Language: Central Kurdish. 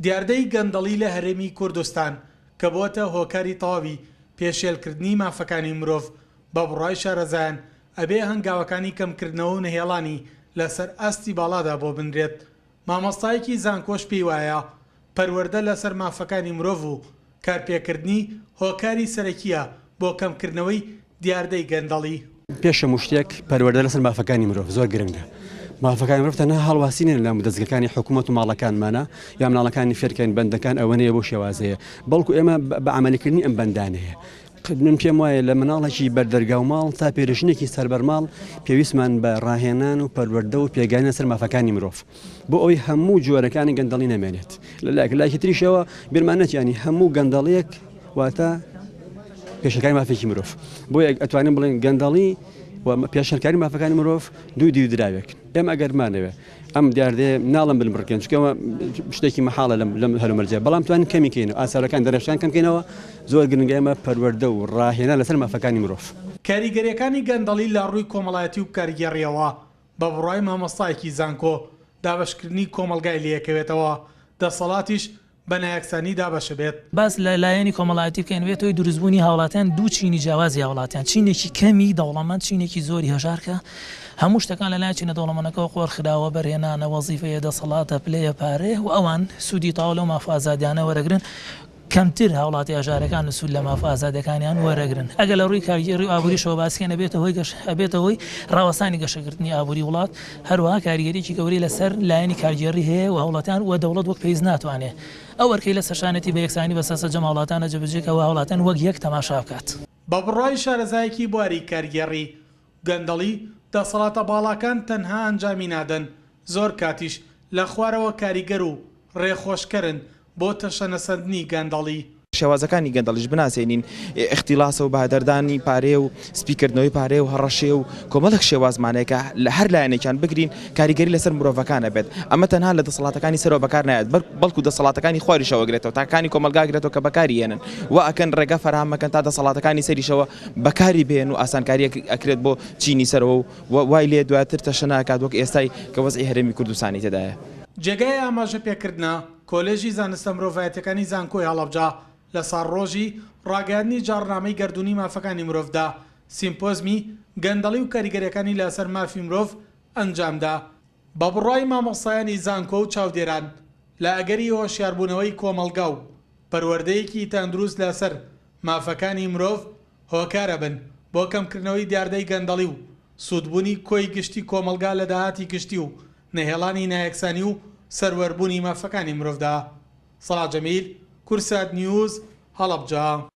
دیاردەی گەندەڵی لە هەرێمی کوردستان کە بۆتە هۆکاری تەواوی پێشێلکردنی مافەکانی مرۆڤ، بە بڕوای شارەزایان ئەبێ هەنگاوەکانی کەمکردنەوە و نەهێڵانی لەسەر ئاستی باڵادا بۆ بنرێت. مامۆستایەکی زانکۆش پێی وایە پەروەردە لەسەر مافەکانی مرۆڤ و کارپێکردنی هۆکاری سەرەکییە بۆ کەمکردنەوەی دیاردەی گەندەڵی. پێش هەموو شتێک پەروەردە لەسەر مافەکانی مرۆڤ زۆر گرنگە. مافەکانی مرۆڤ تەنها هەڵواسینە لە دامودەزگەکانی حکوومەت و ماڵەکانمانە یا مناڵەکانی فێرکەین بەندەکان ئەوە نییە بۆ شێوازەیە بەڵکو ئێمە بە عەمەلیکردنی ئەم بەندانەیە من پێم وایە لە مناڵێکی بەردەرگا و ماڵ تا پێرژنێکی سەربەرماڵ پێویستمان بە ڕاهێنان و پەروەردە و پێگانی لەسەر مافەکانی مرۆڤ بۆ ئەوەی هەموو جۆرەکانی گەندەڵی نەمێنێت لە لایەک لایەکی تریشەوە بیرمان نەچێت ینی هەموو گەندەڵیەک واتە پێشەکانی مافێکی مرۆڤ بۆیە ئەتوانین بڵێن گەندەڵی و پێشەکاری مافەکانی مرۆڤ دوو دیو دراوێک ئێمە ئەگەرمانەوێ ئەم دیاردەیە ناڵم بنبڕکێن چکەوە شتێکی مەحاڵە لەم لەم هەلومەرجە بەڵام توانین کەمی کەین و ئاسارەکان دەرەشان کەم کەینەوە زۆر گرنگە ئێمە پەروەردە و ڕاهێنان لەسەر مافەکانی مرۆڤ. کاریگەریەکانی گەندەڵی لە ڕووی کۆمەڵایەتی و کارگێڕیەوە بە بڕوای مامۆستایەکی زانکۆ دابەشکردنی کۆمەڵگای لێکەوێتەوە، دەسەڵاتیش بە نایەکسانی دابەشەبێت. باس لە لایەنی کۆمەڵایەتی بکەین بێتە هۆی دروستبوونی هاوڵاتیان دوو چینی جیاوازی هاوڵاتیان چینێکی کەمی دەوڵەمەند چینێکی زۆری هەژار کە هەموو شتەکان لەلایەن چینە دەوڵەمەنەکەوە قۆرخراوە بەرهێنانە وەزیفەیە دەسەڵاتە پلەیە پارەیە و ئەوان سوودی تەواو لەو ماف و ئازادیانە وەرەگرن کەمتر هاوڵاتی هەژارەکان سوود لە ماف و ئازادیەکانیان وەرەگرن ئەگەر لە ڕووی کارگێڕی و ئابووریشەوە باس کەین ئەبێتە هۆی گەش ئەبێتە هۆی ڕاوەستانی گەشەکردنی ئابووری وڵات هەروەها کاریگەریەکی گەورەی لەسەر لایەنی کارگێڕی هەیە و هاوڵاتیان و دەوڵەت وەک پێویست ناتوانێ ئەو ئەرکەی لەسەر شانێتی بە یەکسانی بەسەر سەرجەم هاوڵاتیانە جێبەجێ کە و هاوڵاتیان وەک یەک تەماشا بکات. بە بڕوای شارەزایەکی بواری کارگێڕی، گەندەڵی، دەسەڵاتە باڵاکان تەنها ئەنجامی نادەن، زۆر کاتیش لە خوارەوە کاریگەر و ڕێخۆشکەرن بۆ تەشەنەسەندنی گەندەڵی. شێوازەکانی گەندەڵیش بناسێنین، ئیختیلاسە و بەهەدەردانی پارەیە و سپیکردنەوەی پارەیە و هەڕەشەیە و کۆمەڵێک شێوازمان هەیە کە لە هەر لایەنێکیان بگرین کاریگەری لەسەر مرۆڤەکان ئەبێت. ئەمە تەنها لە دەسەڵاتەکانی سەرەوە بەکار نایەت بەڵکو دەسەڵاتەکانی خواریشەوە ئەگرێتەوە، تاکەکانی کۆمەڵگا ئەگرێتەوە کە بەکاری هێنن وا ئەکەن ڕێگا فەراهەم ئەکەن تا دەسەڵاتەکانی سەریشەوە بەکاری بهێن و ئاسانکاری ئەکرێت بۆ چینی سەرەوە و وای لێ دواتر تەشەنە ئەکات وەک ئێستای کە وەزعی هەرێمی کوردستانی تێدایە. جێگای ئاماژە پێکردنە، کۆلێژی زانستە مرۆڤایەتیەکانی زانکۆی هەڵەبجە لە ساڵڕۆژی ڕاگەیاندنی جاڕنامەی گەردوونی مافەکانی مرۆڤدا سیمپۆزمی، گەندەڵی و کاریگەریەکانی لەسەر مافی مرۆڤ، ئەنجامدا. بە بڕوای مامۆستایانی زانکۆ و چاودێران، لە ئەگەری هۆشیاربوونەوەی کۆمەڵگا و پەروەردەیەکی تەندروست لەسەر مافەکانی مرۆڤ هۆکارەبن بۆ کەمکردنەوەی دیاردەی گەندەڵی و سوودبوونی کۆی گشتی کۆمەڵگا لە داهاتی گشتی و نەهێڵانی نایەکسانی و سەروەربوونی مافەکانی مرۆڤدا. سەڵاح جەمیل، کوردسات نیوز، هەڵەبجە.